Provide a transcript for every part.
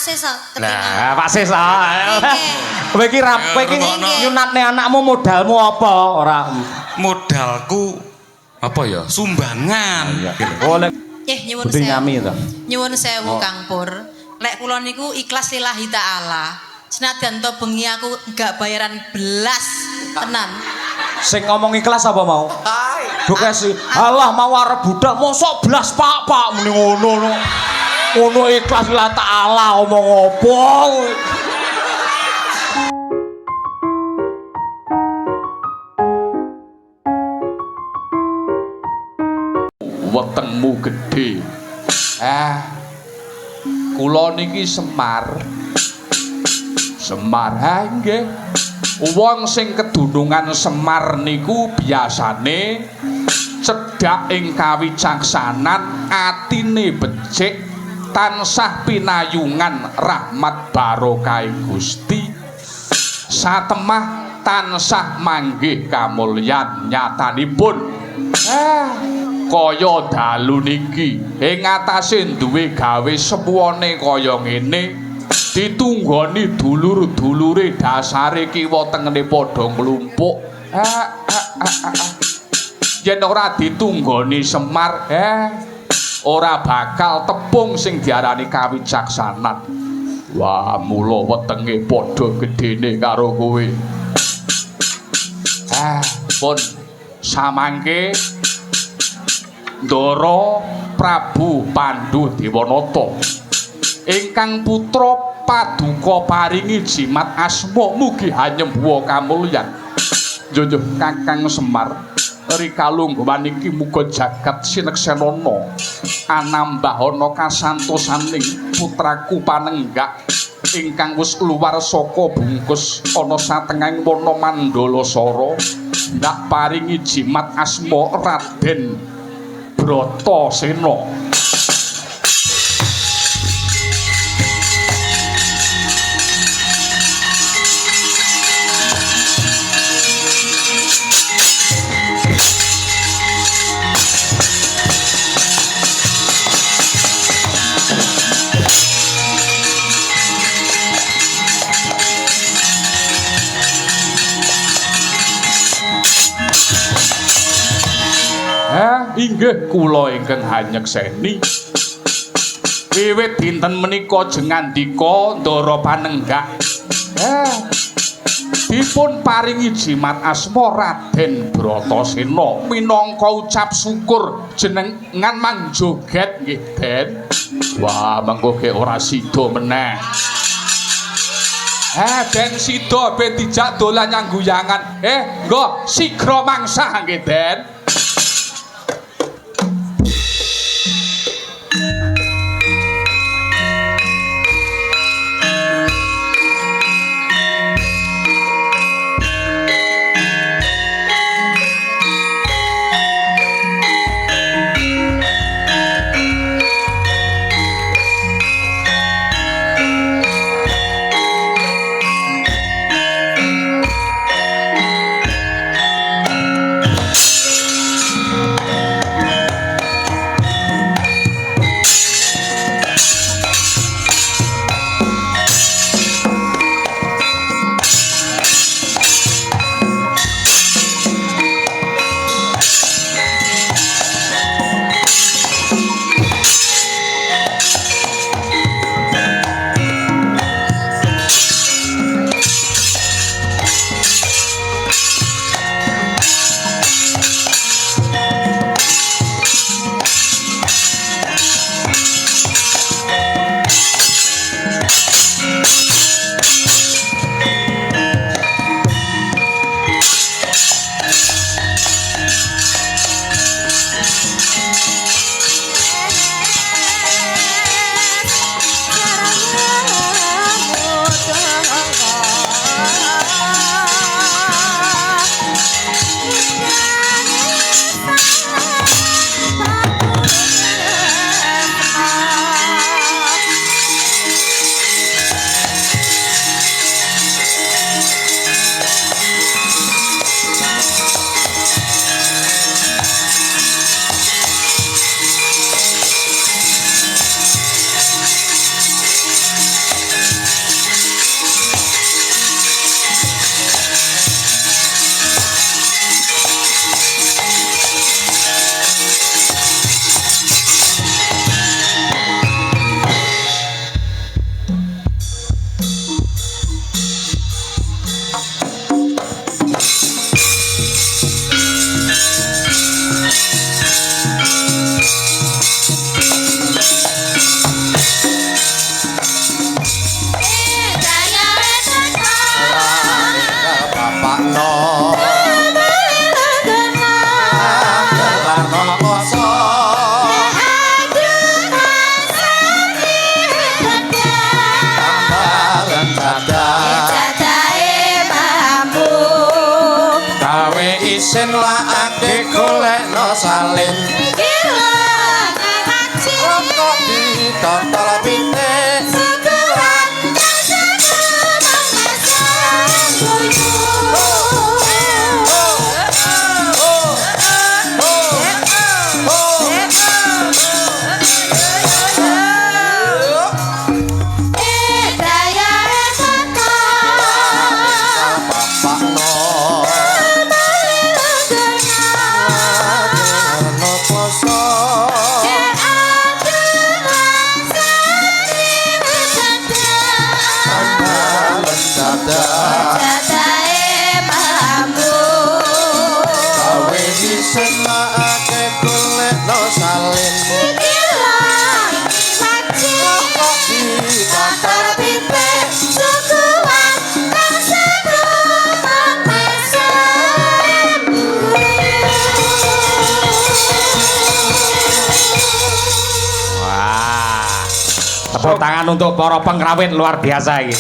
Pak Sis kok ketinggalan. Nah, Pak Sis ah. Kowe iki rap, kowe iki nyunatne anakmu modalmu apa ora? Modalku apa ya? Sumbangan. Oleh Nyuwun Putri sewu. nyami to. Nyuwun sewu Kang Pur. Lek kula niku ikhlas lillahi taala. Senajan to bengi aku enggak bayaran belas tenan. Sing ngomong ikhlas apa mau? Bu Kesi, alah mau arep budak mosok blas Pak, Pak muni ngono no. Ngono ikhlas lillahi taala omong apa? Wetengmu gedhe. Ah. Kula niki Semar. Semar ha nggih. Wong sing kedunungan Semar niku biasane cedhak ing kawicaksanan, atine becik, tansah pinayungan rahmat barokah Gusti. Satemah tansah manggih kamulyan nyatanipun. Ah, kaya dalu niki ing atase duwe gawe sepuane kaya ngene, ditunggoni dulur-dulure dasare kiwa tengene padha nglumpuk. Ah, ah, ah, ah, ah. Yen ora ditunggoni Semar, ora bakal tepung sing diarani kawicaksanan. Wah, mula wetenge padha gedene karo kowe. Ah, pun samangke Ndara Prabu Pandu Dewanata ingkang putra paduka paringi jimat asma mugi hanyembuwa kamulyan. Njojo Kakang Semar, rikalungguhan iki muga jagat sineksenana anambahana kasantosaning putraku panenggak ingkang wis luwar saka bungkus ana satengahing wana Mandalasara, ndak paringi jimat asma Raden Bratasena. Inggih kula ingkang hanyekseni. Wiwit dinten menika jengandika Ndara panenggak. Dipun paringi jimat asma Raden Bratasena minangka ucap syukur jenengan mangjoget nggih Den. Wah, mengko ge ora sida meneh. Ben sida ben dijak dolan nyang guyangan. Nggo sigra mangsah nggih Den. Tepuk tangan untuk para pengrawit luar biasa iki.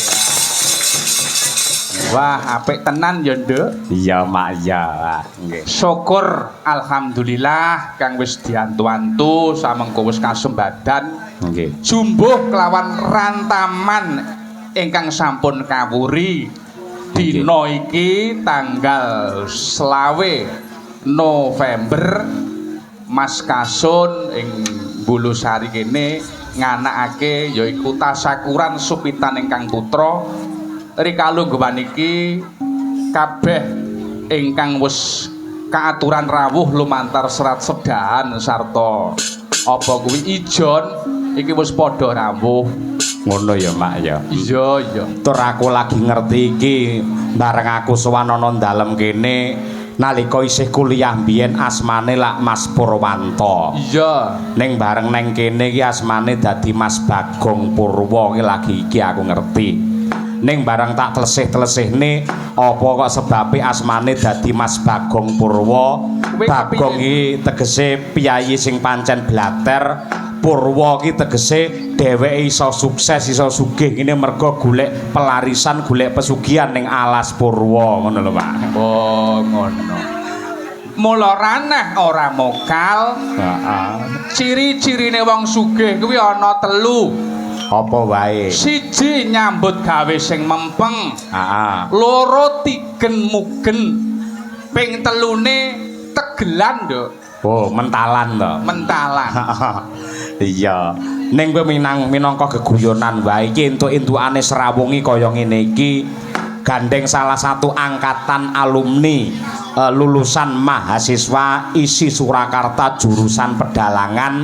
Wah, apik tenan ya, Nduk. Iya, Mak, iya. Nggih. Syukur alhamdulillah kang wis diantu-antu samengko wis kasembadan Nggih. jumbuh kelawan rantaman ingkang sampun kawuri dina iki tanggal 25 November Mas Kasun ing Bulusari kene nganakake yaiku tasakuran supitan ingkang putra. Rikalungguhan iki kabeh ingkang wis kaaturan rawuh lumantar serat sedahan sarta apa kuwi ijon iki wis padha rawuh. Ngono ya, Mak, ya. Iya, iya. Tur aku lagi ngerti iki bareng aku sowan ana dalem kene nalika isih kuliah mbiyen asmane lak Mas Purwanto. Iya. Ning bareng neng kene iki asmane dadi Mas Bagong Purwo iki lagi iki aku ngerti. Ning bareng tak telesih-telesihne apa kok sebabe asmane dadi Mas Bagong Purwo. Bagong iki tegese piyayi sing pancen blater, Purwo iki tegese dheweke iso sukses iso sugih ngene mergo golek pelarisan golek pesugihan ning alas Purwo ngono lho, Pak. Oh, ngono. Mula ranah ora mokal. Heeh. Ciri-cirine wong sugih kuwi ana telu. Apa wae? Siji nyambut gawe sing mempeng. Heeh. Loro tigen mugen. Ping telune tegelan, Nduk. Oh, mentalan to. Mentalan. Iya. Ning kowe minangka geguyonan wae iki entuk-entukane srawungi kaya ngene iki gandeng salah satu angkatan alumni lulusan mahasiswa ISI Surakarta jurusan pedalangan.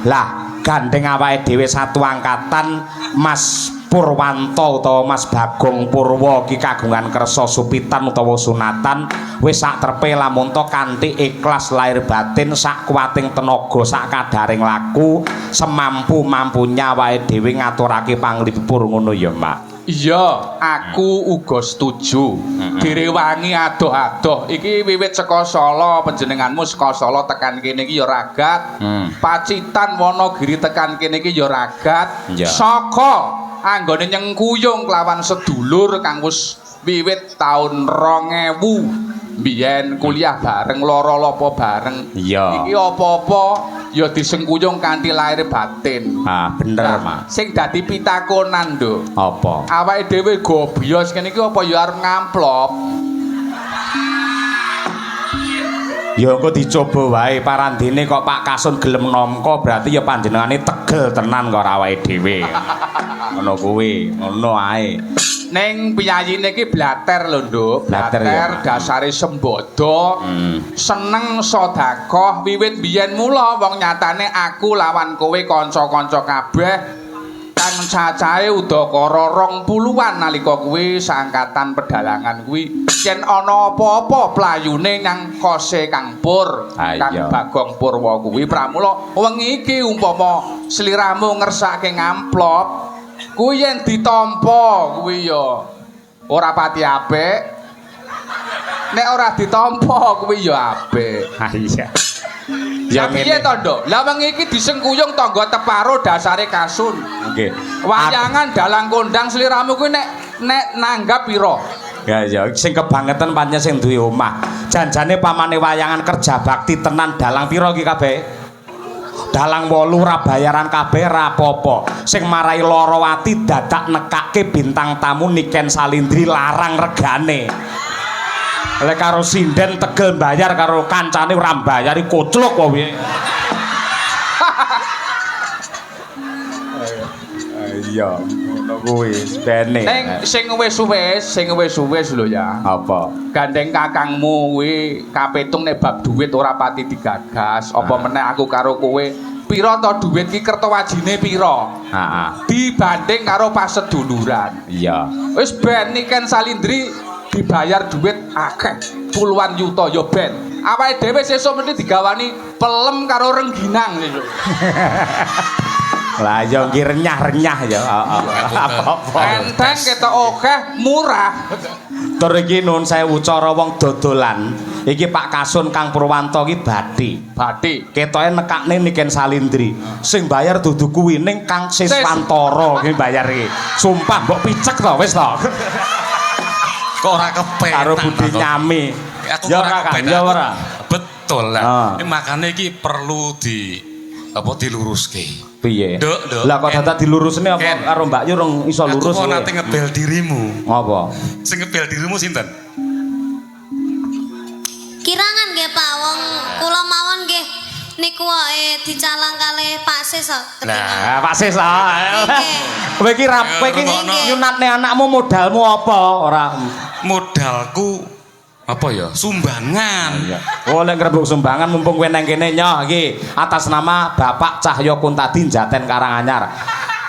Lah, gandeng awake dhewe satu angkatan Mas Purwanto utawa Mas Bagong Purwo iki kagungan kersa supitan utawa sunatan wis sak trepe lamun to kanthi ikhlas lahir batin sak kuwating tenaga sak kadaring laku semampu-mampunya awake dhewe ngaturake panglipur ngono ya, Mak. Iya, aku uga setuju. Direwangi adoh-adoh. Iki wiwit saka Solo, panjenenganmu saka Solo tekan kene iki ya ragat. Pacitan Wonogiri tekan kene iki ya ragat. Saka anggone nyengkuyung kelawan sedulur kang wis wiwit taun 2000 mbiyen kuliah bareng lara lopo bareng. Iya. Iki apa-apa ya disengkuyung kanthi lahir batin. Ah, bener, Mak. Sing dadi pitakonan, Nduk. Apa? Awake dhewe gobyos kene iki apa ya arep ngamplop? Ya engko dicoba wae parandene kok Pak Kasun gelem namka berarti ya panjenengane tegel tenan karo awake dhewe. Ngono kuwi, ngono ae. Ning piyayine iki blater lho, Nduk. Blater ya, Pak. Dasare sembodo. Seneng sedekah wiwit biyen mula wong nyatane aku lawan kowe kanca-kanca kabeh kang cacahe udakara 20-an nalika kuwi saangkatan pedalangan kuwi yen ana apa-apa playune nang kose Kang Pur, Kang Bagong Purwo kuwi. Pramula wengi iki umpama sliramu ngersake ngamplop kuwi yen ditampa kuwi ya ora pati apik. Nek ora ditampa kuwi ya apik. Ha iya. Ya piye to, Nduk? Lah wengi iki disengkuyung tangga teparo dasare Kasun. Nggih. Wayangan dalang kondang sliramu kuwi nek nanggap pira? Ya ya, sing kebangetan pancen sing duwe omah. Janjane pamane wayangan kerja bakti tenan dalang pira iki kabeh? Dalang 8 ora bayaran kabeh ra apa-apa. Sing marai lara ati dadak nekake bintang tamu Niken Salindri larang regane. Lek karo sinden tegel bayar karo kancane ora mbayari koclok kok piye. Iya, ngono kuwi bene. Ning sing wis-wis lho ya. Apa? Gandeng kakangmu kuwi kapetung nek bab duit ora pati digagas. Apa meneh aku karo kowe pira to duit ki kertowajine pira? Heeh. Dibanding karo paseduluran. Iya. Wis ben Niken Salindri dibayar duit akeh puluhan yuta ya ben. Awake dhewe sesuk mesti digawani pelem karo rengginang sesuk. Lah ya nggih renyah-renyah ya. Heeh. Apa-apa. Enteng ketok akeh, murah. Tur iki nuwun sewu cara wong dodolan. Iki Pak Kasun Kang Purwanto iki bathi. Bathi. Ketoke nekakne Niken Salindri. Sing bayar dudu kuwi ning Kang Siswantara iki bayar iki. Sumpah mbok picek to wis to. Kok ora kepenak. Karo Budi to? Nyami. Aku Ya ora ora Kang, kepenak. ya ora. Betul lah. Ah. Ini makane iki perlu di apa diluruske. Piye? Nduk, nduk. Lah kok Ken. dadak dilurusne apa Ken. karo Mbak Yu rong iso lurus Aku kok kowe? nate ngebel dirimu. Apa? Sing ngebel dirimu sinten? Kirangan nggih Pak, wong kula mawon nggih niku wae dicalang kalih Pak Sis kok. Lah, Ah, Pak Sis ah. Nggih. Kowe iki ra kowe iki Rungokno. nyunatne anakmu modalmu apa ora? Modalku apa ya? Sumbangan. Oh, lek ngrebuk sumbangan mumpung kowe nang kene nyoh iki atas nama Bapak Cahyo Kuntadi Jaten Karanganyar.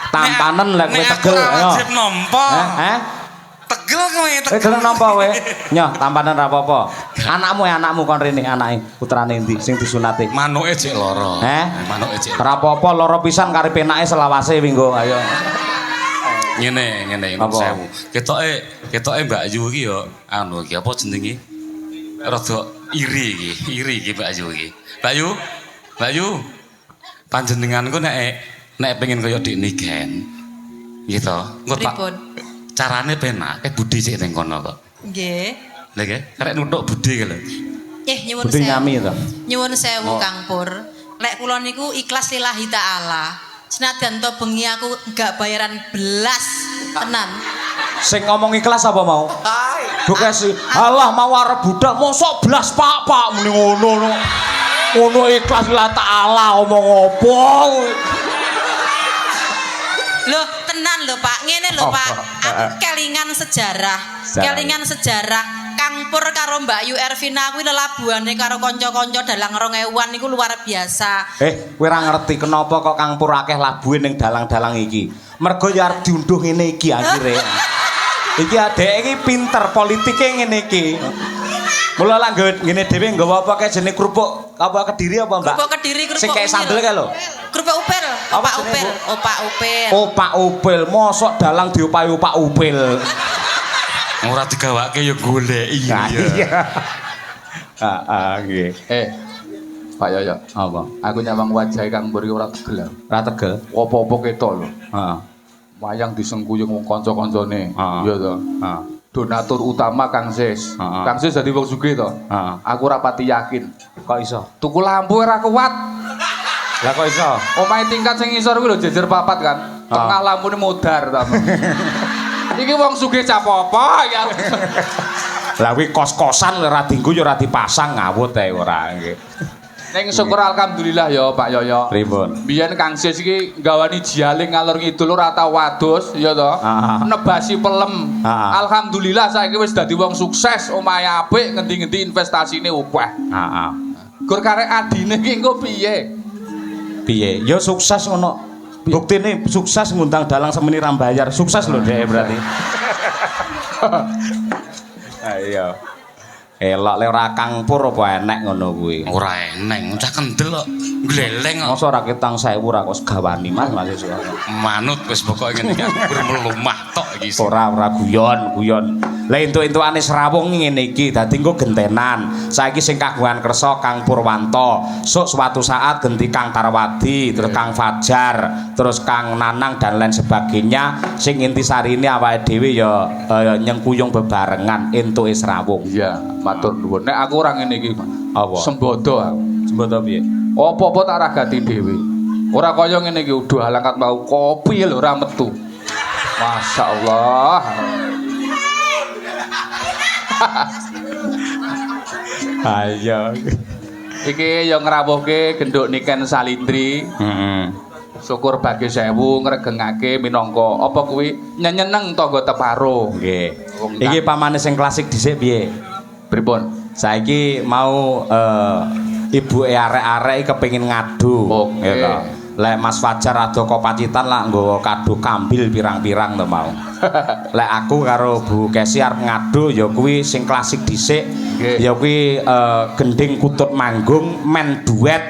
Tampanen lek kowe Nek aku tegel ora ayo. wajib nampa. Heh, heh. Tegel kowe, Kowe gelem nampa kowe? Nyoh, tampanen ra apa-apa. Anakmu ya anakmu kon rene anake, putrane endi sing disunate? Manuke jek lara. Heh? Manuke jek. Ora apa-apa lara pisan kari penake selawase winggo ayo. Ngene, ngene Apa? sewu. Ketoke ketoke Mbak Yu iki ya anu iki apa jenenge? Rada iri iki, iri iki Mbak Yu iki. Mbak Yu, Mbak Yu. Panjenenganku nek nek pengen kaya Dik Niken. Gitu. Engko tak Pripun? carane penak, ke Budi sik ning kono kok. Nggih. Lha nggih, karek nuthuk Budi ki lho. Eh nyuwun Budi sewu. nyami to. Nyuwun sewu Oh. Kang Pur. Lek kula niku ikhlas lillahi taala. Senajan to bengi aku enggak bayaran belas tenan. Sing ngomong ikhlas apa mau? Bu Kesi, alah mau arep budak mosok blas Pak Pak muni ngono no. Ngono ikhlas lah taala omong opo. Loh, tenan lho Pak. Ngene lho Pak. Aku kelingan sejarah. Sejarah. Kelingan sejarah Kang Pur karo Mbak Yu Ervina kuwi lelabuhane karo kanca-kanca dalang 2000-an niku luar biasa. Eh, kowe ora ngerti kenapa kok Kang Pur akeh labuhe ning dalang-dalang iki. Mergo ya arep diunduh ngene iki akhire. Iki adeke iki pinter politike ngene iki. Mula lak nggawe ngene dhewe nggawa apa kae jenenge kerupuk apa Kediri apa, Mbak? Kerupuk Kediri, kerupuk Sing kayak unyil. sambel kae lho. Kerupuk upil, Apa opak jenenge, upil, Bu? opak upil. Opak upil, mosok dalang diopahi opak upil. Ora digawake ya goleki. Nah, iya. Heeh, nggih. Eh, Pak Yoyo, Apa? aku nyawang wajahe Kang Pur iki ora tegel. Aku. Ora tegel. Apa-apa ketok lho. Heeh. Wayang disengkuyung wong kanca-kancane. Ah. Iya to. Heeh. Donatur utama Kang Sis. Ah. Kang Sis dadi wong sugih to. Heeh. Aku ora pati yakin. Kok iso? Tuku lampu ora kuat. Lah kok iso? Omahe tingkat sing ngisor kuwi lho jejer papat kan. Tengah lampune modar ta. Iki wong sugih cap apa ya. Lah kuwi kos-kosan ora dinggo ya ora dipasang ngawut ae ora nggih. Ning syukur alhamdulillah ya Pak Yoyo. Pripun? Biyen Kang Sis iki nggawani jialing ngalor ngidul ora tau adus ya to. Ah. Nebasi pelem. Ah. Alhamdulillah saiki wis dadi wong sukses, omahe apik, ngendi-ngendi investasine akeh. Heeh. Gur karek adine iki engko piye? Piye? Ya sukses ngono. Buktine sukses ngundang dalang semeni ra bayar. Sukses lho dhek berarti. Ayo. Elok lek ora Kang Pur apa enek ngono kuwi. Ora eneng, cah kendel kok. Gleleng kok. Masa ora ketang 1000 ora kok segawani Mas Mas iso. Manut wis pokoke ngene iki aku bermelumah tok iki. Ora ora guyon, guyon. Lah entuk-entukane srawung ngene iki dadi engko gentenan. Saiki sing kagungan kersa Kang Purwanto, sok suatu saat genti Kang Tarwadi, terus Kang Fajar, terus Kang Nanang dan lain sebagainya. Sing intisarine awake dhewe ya nyengkuyung bebarengan entuke srawung. Iya, matur nuwun. Nek aku ora ngene iki, Mas. Apa? Sembodo aku. Sembodo piye? Apa-apa tak ragati dhewe. Ora kaya ngene iki udah alangkat mau kopi lho ora metu. Masya Allah. Ayo. Iki ya ngrawuhke genduk Niken Salindri. Heeh. Syukur bagi sewu ngregengake minangka apa kuwi nyenyeneng tangga teparo. Nggih. Iki pamane sing klasik dhisik piye? Pripun? Saiki mau ibuke arek-arek kepengin ngadu. Oke. Ya toh. Lek Mas Fajar ado kok Pacitan lah nggawa kado kambil pirang-pirang to mau. Lek aku karo Bu Kesi arep ngadu ya kuwi sing klasik dhisik. Nggih. Ya kuwi gending kutut manggung men duet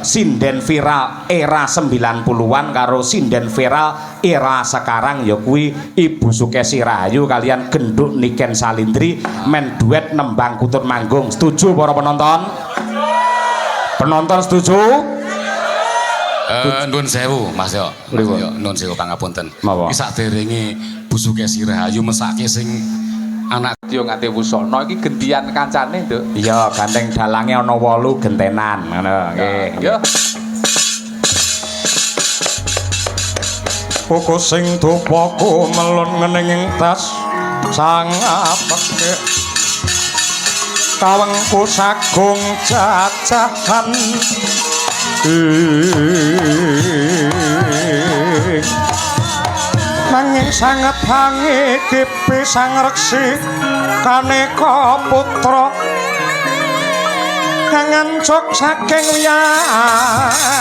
Sinden viral era 90-an karo sinden viral era sekarang ya kuwi Ibu Sukesi Rahayu kalian Genduk Niken Salindri men duet nembang kutut manggung. Setuju para penonton? Penonton setuju? Nuwun sewu Mas yo. Mas yo nuwun sewu pangapunten. Napa? Iki saderenge Bu Sukesi Rahayu mesake sing anak Yo ngate wusana iki gentian kancane, Nduk. Iya, gandeng dalange ana 8 gentenan ngono nggih. Yo. Koko sing dupaku melun ngening ing tas sangapeke kawengku sagung cacahan nanging sanget hange kipi sang reksi kaneka putra kang ancuk saking wiyati.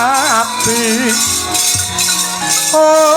Ong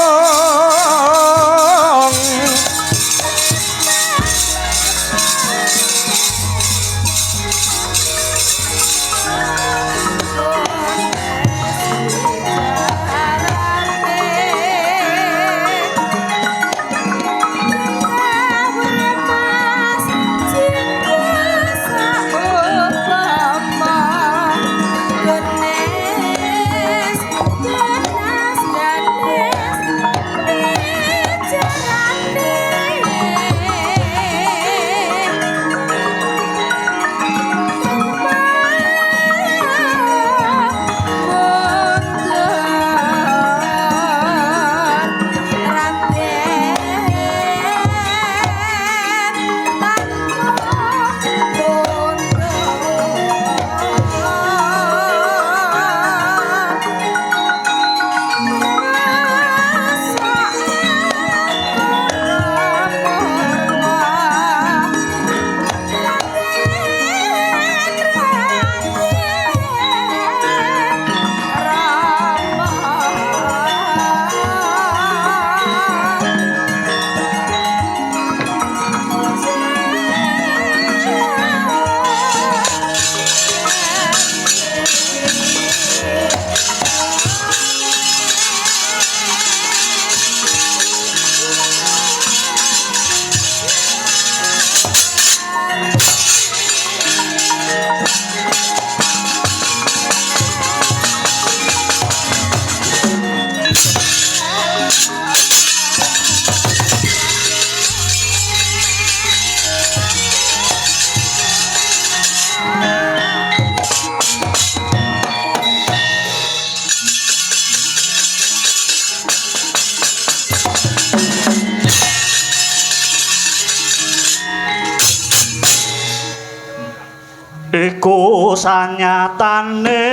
iku sanyatane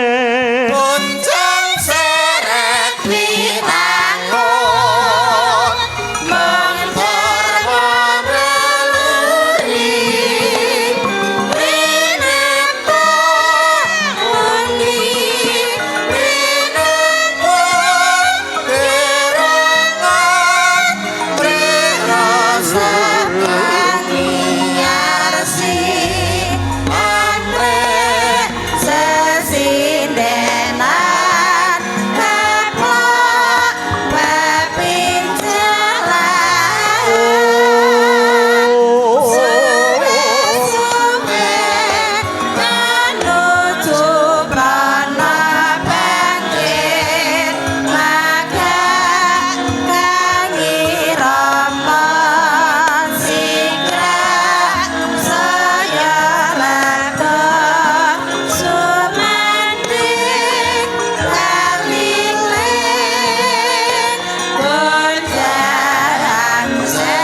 Kunjang seret winangun mengtor naluri rinapa muni rinapa gerangan prirasa kaniarsi amrih sesindenan keplok pepincelan suwe-suwe menuju prana bangkit maka kangi rama sigra saya lata sumanding kaliling gonjang sereng.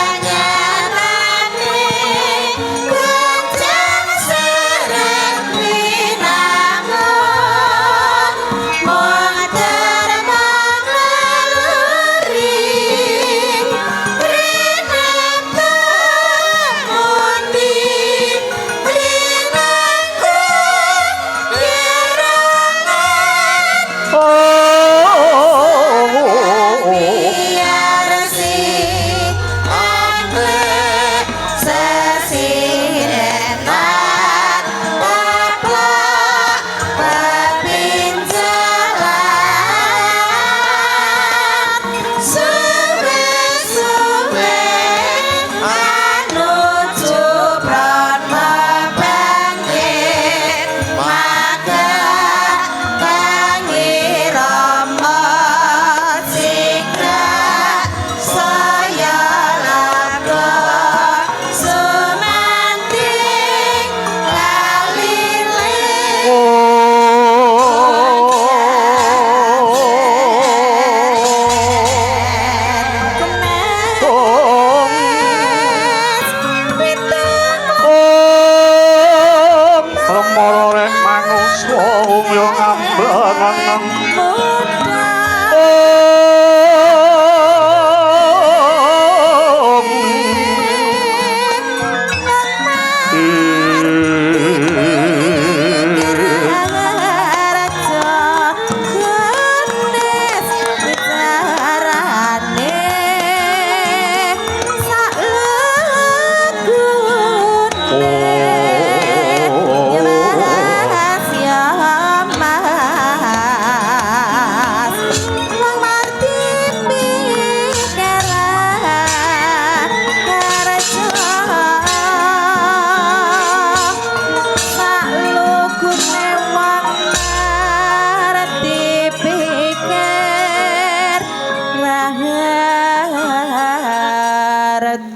Sanyatane gonjang seret winangun mung terbang naluri rinapa mundi rinangku gerangan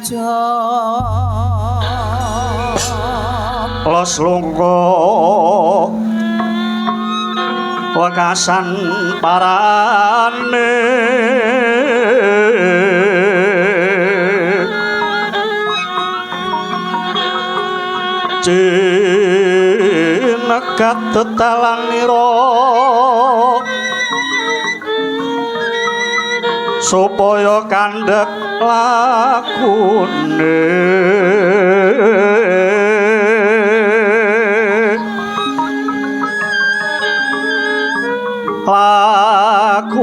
ijab. Los lungko wekasan parane cinegat tetalanira supaya kandhek lakune lakune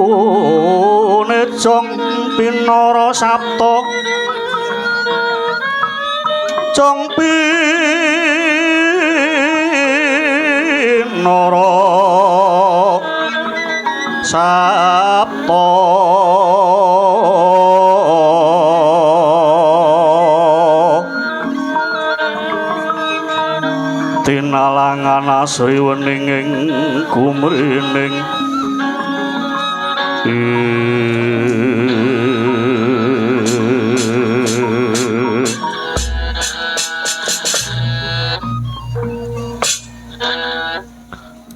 jong pinara sabta jong pinara sabta tinalangan asri wening ing gumrining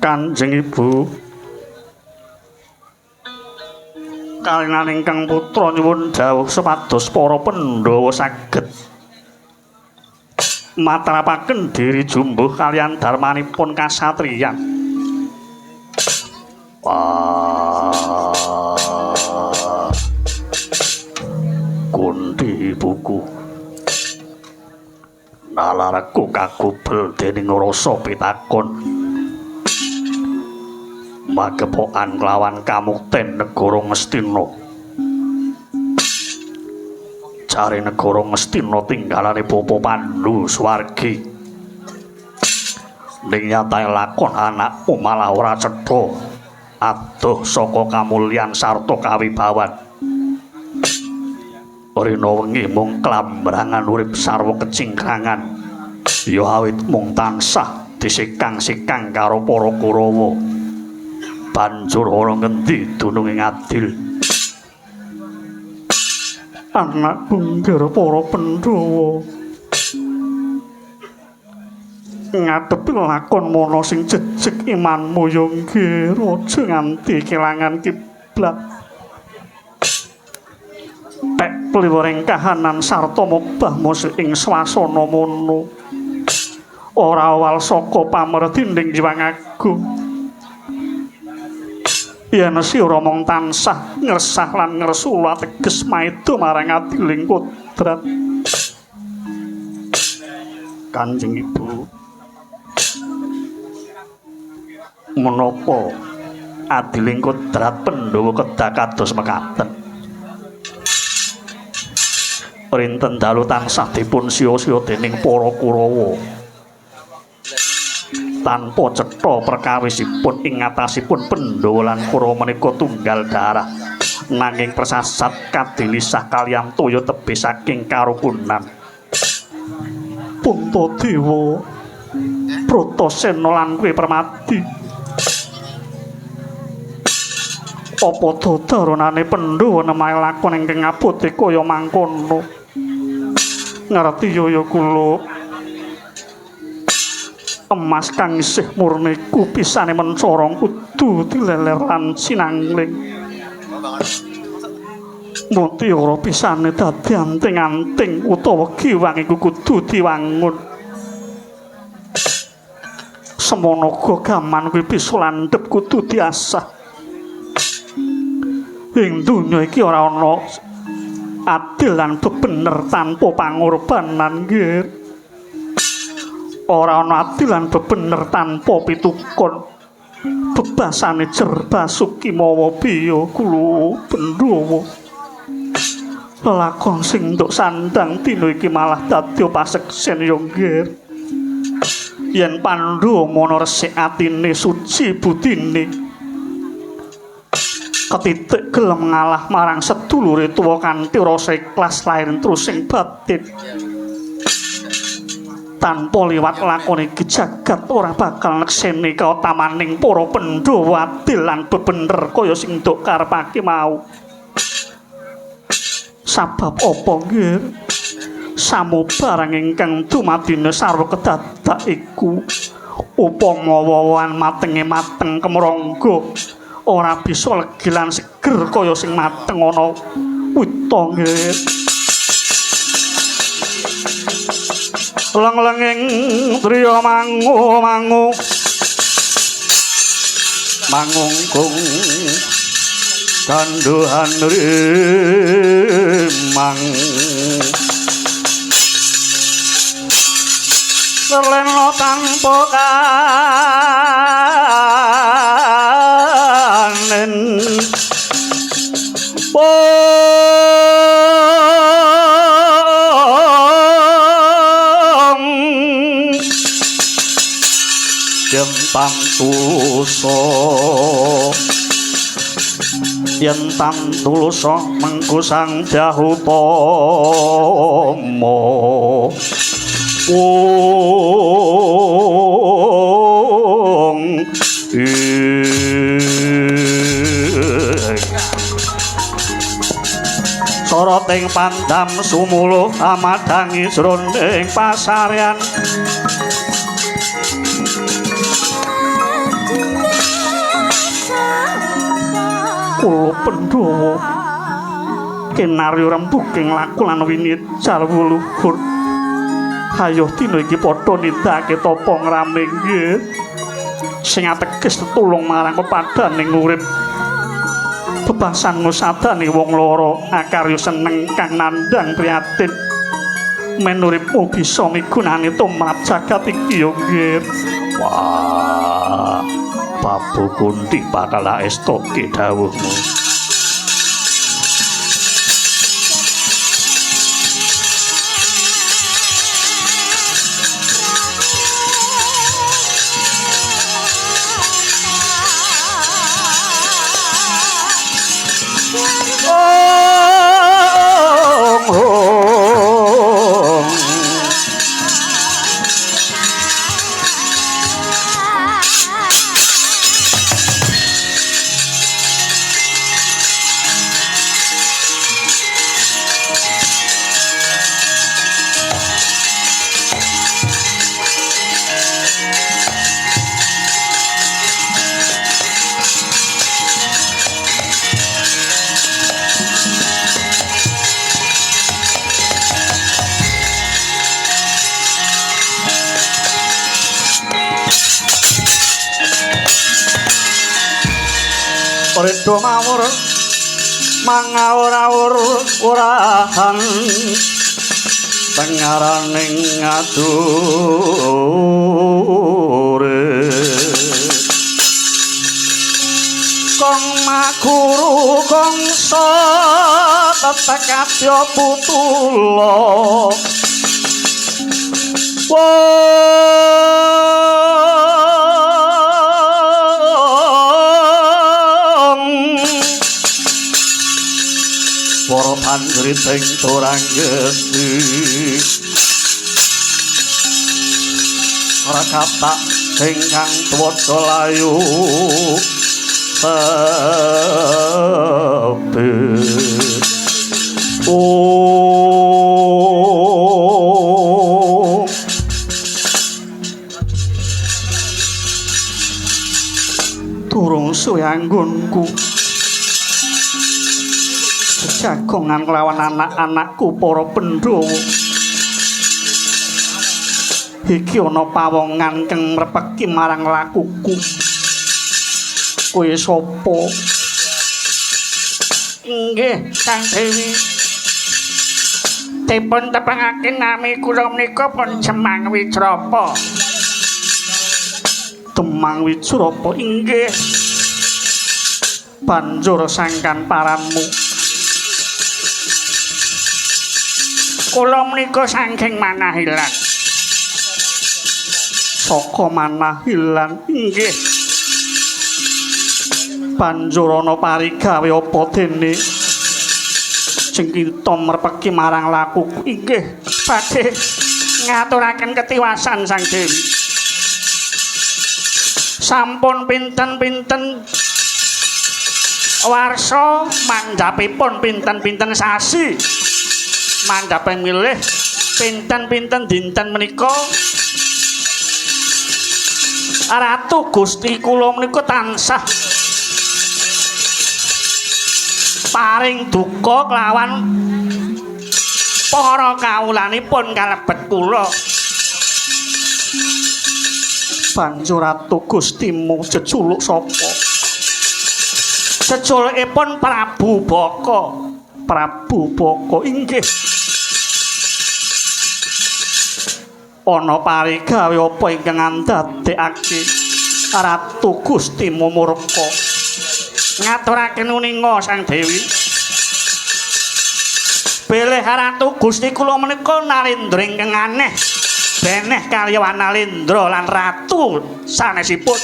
Kanjeng Ibu kalinan ingkang putra nyuwun dawuh supados para Pandhawa saged matrapaken diri jumbuh kaliyan darmanipun kasatriyan. Wah, Kunthi ibuku nalarku kagubel dening rasa pitakon magepokan kelawan kamukten negara Ngastina. Jare negara Ngastina tinggalane Bapa Pandhu swargi. Ning nyatae lakon anakmu malah ora cetha adoh saka kamulyan sarta kawibawan. Rina wengi mung klambrangan urip sarwa kecingkrangan. Ya awit mung tansah disikang-sikang karo para Kurawa. Banjur ana ngendi dununge ngadil. Anak bungger para Pandhawa ngadepi lakon mono sing jejeg imanmu ya nggih aja nganti kelangan kiblat. Tek pliwering kahanan sarta mobah musik ing swasana mono ora awal saka pamerdinding Hyang Agung. Yen sira mung tansah ngresah lan ngresula teges maida marang adiling kodrat. Kanjeng Ibu, menapa adiling kodrat Pandhawa kedah kados mekaten? Rinten dalu tansah dipun siya-siya dening para Kurawa. Tanpa cetha perkawisipun ing ngatasipun Pandhawa lan Kurawa menika tunggal darah, nanging persasat kadilisah kaliyan toya tebih saking karukunan. Puntadewa, Bratasena lan kowe Permadi, apa dadaranane Pandhawa nemahe lakon ingkang abote kaya mangkono? Ngerti ya kula. Emas kang isih murni ku pisane mencorong kudu dileler lan sinangling. Mutiara pisane dadi anting-anting utawa giwang iku kudu diwangun. Semono uga gaman kuwi bisa landhep kudu diasah. Ing donya iki ora ana adil lan bebener tanpa pangorbanan nggih. Ora ana adil lan bebener tanpa pitukon. Bebasane jer basuki mawa biya kula Pandhawa. Lelakon sing nduk sandang dina iki malah dadi paseksen ya nggih. Yen Pandhawa mono resik atine suci budine, ketitik gelem ngalah marang sedulure tuwa kanthi rasa ikhlas lair terus sing batin. Tanpa liwat lakon iki jagat ora bakal nekseni kautamaning para Pandhawa adil lan bebener kaya sing nduk karepake mau. Sabab apa nggih? Samubarang ingkang dumadine sarwa kedadak iku upama wowoan matenge mateng kemrangga ora bisa legi lan seger kaya sing mateng ana wita nggih. Leng-lenging driya mangu-mangu mangungkung kandhuhan rimang lena tanpa kanen pong yen tulusa yen tulusa mengku sang Dahutama. Wong soroting pandam sumuluh amadhangi jroning pasaryan kula Pandhawa kinarya rembuking laku lan winijar luhur. Hayoh dina iki padha nindakake tapa ngrame nggih sing ateges tetulung marang pepadaning urip bebasan ngusadane wong loro akarya seneng kang nandhang prihatin men uripmu bisa migunani tumrap jagat iki ya nggih. Wah, Prabu Kunti bakal estoke dawuhmu. Redo mawur mangawur-awur urahan tengaraning ngadure kong maguru kongso tetekadya putula para pandriting turang gesti rakatak ingkang tuwada layu sepi. Oh, durung suwe anggonku jagongan kelawan anak-anakku para Pandhawa. Iki ana pawongan kang mrepeki marang lakuku. Kowe sapa? Inggih, Kang Dewi. Dipun tepangake nami kula menika pun Demang Wijrapa. Demang Wijrapa inggih. Banjur sangkan paranmu. Kula menika saking Manahilan. Saka Manahilan inggih. Banjur ana parigawe apa dene sing kita mrepeki marang lakuku? Inggih, badhe ngaturaken ketiwasan Sang Dewi. Sampun pinten-pinten warsa mandhapipun pinten-pinten sasi mandhape milih Pinten-pinten dinten menika Ratu Gusti kula menika tansah paring duka kelawan para kawulanipun kalebet kula. Banjur Ratu Gustimu jeculuk sapa? Jeculukipun Prabu Baka. Prabu Baka inggih. Ana parigawe apa ingkang andadekake Ratu Gustimu murka? Ngaturaken uninga Sang Dewi. Bilih Ratu Gusti kula menika narendra ingkang aneh beneh kaliyan Wanalendra lan ratu sanesipun.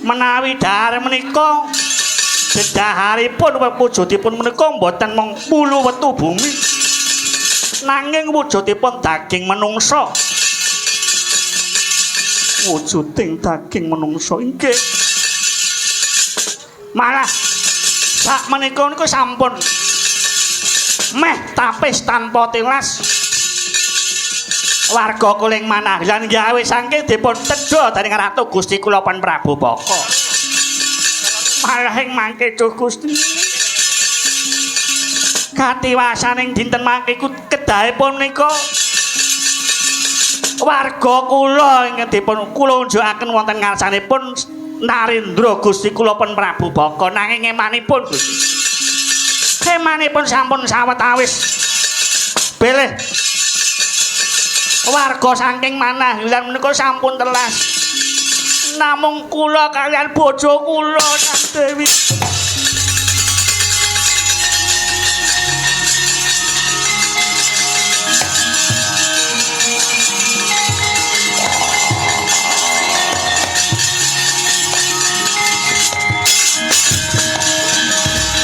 Menawi dhahar menika dedaharipun wujudipun menika mboten mung wulu wetu bumi, nanging wujudipun daging menungsa. Wujuding daging menungsa inggih. Malah sak menika niku sampun meh tapis tanpa tilas. Warga Kuling Manahlan gawe saking dipun tedha dening Ratu Gusti kula pun Prabu Baka. Malah ing mangke Gusti katiwasaning dinten mangke iku kedahipun menika warga kula ingkang dipun kula unjukaken wonten ngarsanipun Narendra Gusti kula pun Prabu Baka, nanging emanipun Gusti emanipun sampun sawetawis bilih warga saking Manahlan menika sampun telas, namung kula kaliyan bojo kula Sang Dewi.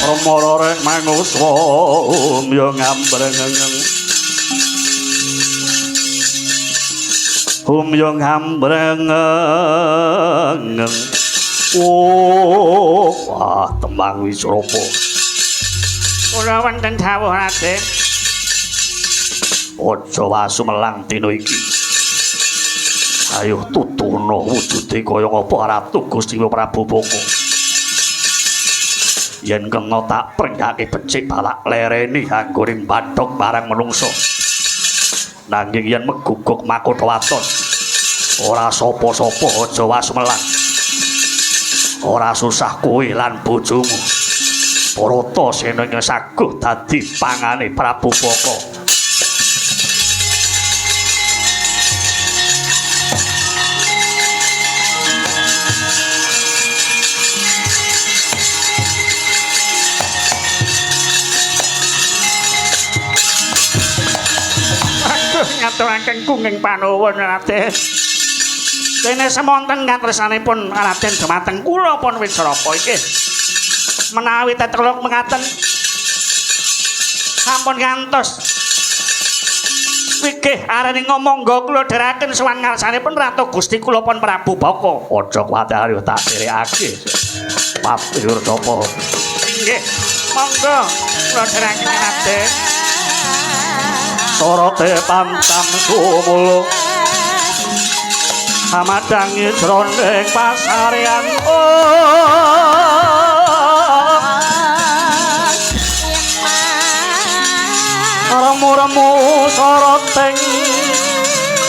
Remara rek manguswa ya ngambrengeng. Umyo ngambrengeng. Oh, wah tembang Wisrapa. Kula wonten dawuh Raden. Aja wasu melang dina iki. Ayo tutuno wujude kaya ngapa Ratu Gusti Prabu Baka. Yen kena tak prenggake becik balak lereni anggone bathok barang menungso. Nanging yen meguguk makutha waton ora sapa-sapa aja wasmelang. Ora susah kowe lan bojomu. Bratasena ing saguh dadi pangane Prabu Baka. Ngaturaken kunging panuwun Raden. Dene semonten katresnanipun Raden dumateng kula pun Wisrapa iki. Menawi teteluk mengaten sampun ngantos wigih arene ngomongga kula dheraken sowan ngarsanipun Ratu Gusti kula pun Prabu Baka. Aja kuwatir tak tirekake. Pati Wisrapa. Inggih, monggo kula dheraken Raden. Sorote pantam sumulu hamadangi jroning pasarean. Remu-remu soroting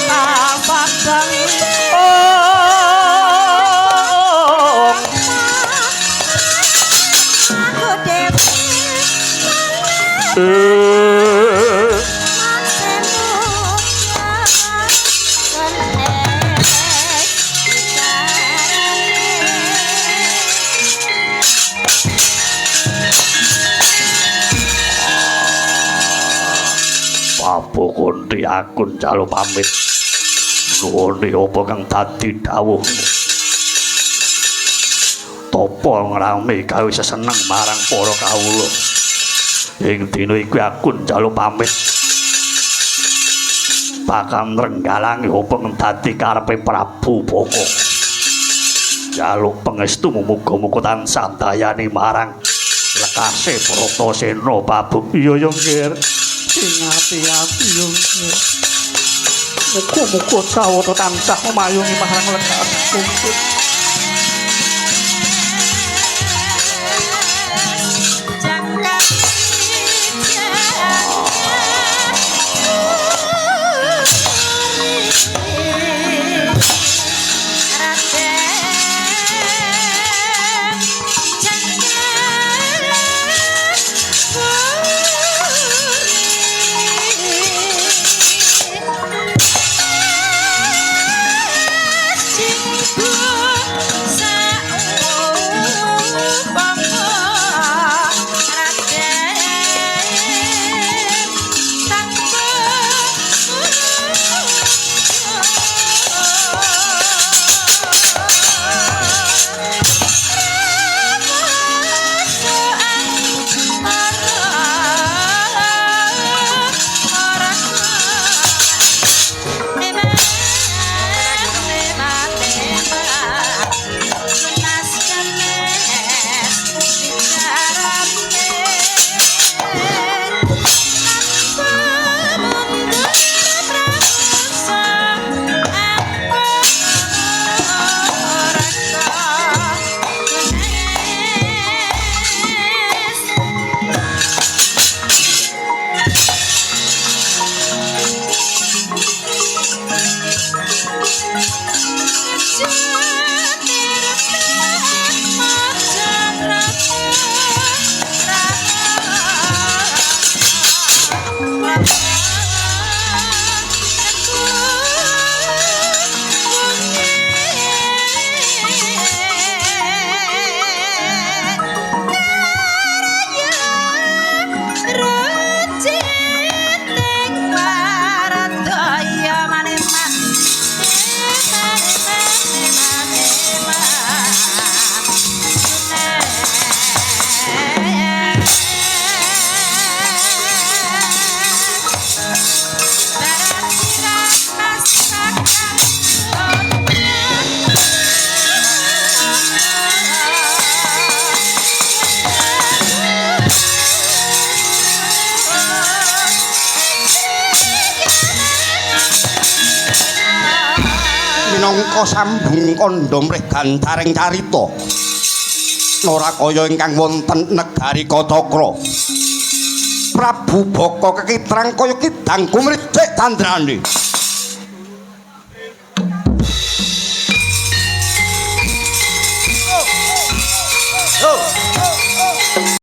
pasadang. Prabu Kunti aku njaluk pamit. Nuwune apa kang dadi dawuhmu? Tapa ngrame gawe seseneng marang para kawula. Ing dina iki aku njaluk pamit. Bakal nrenggalangi apa kang dadi karepe Prabu Baka. Njaluk pangestumu muga-muga tansah dayani marang lekase Bratasena Prabu. Iya ya, Nggir. Sing ati-ati yo. Muga-muga Jawata tansah memayungi marang lekas pungkit. Minangka sambung kandha mrih gancaring carita ora kaya ingkang wonten negari Kacakra. Prabu Baka kekitrang kaya kidang kumricik candrane.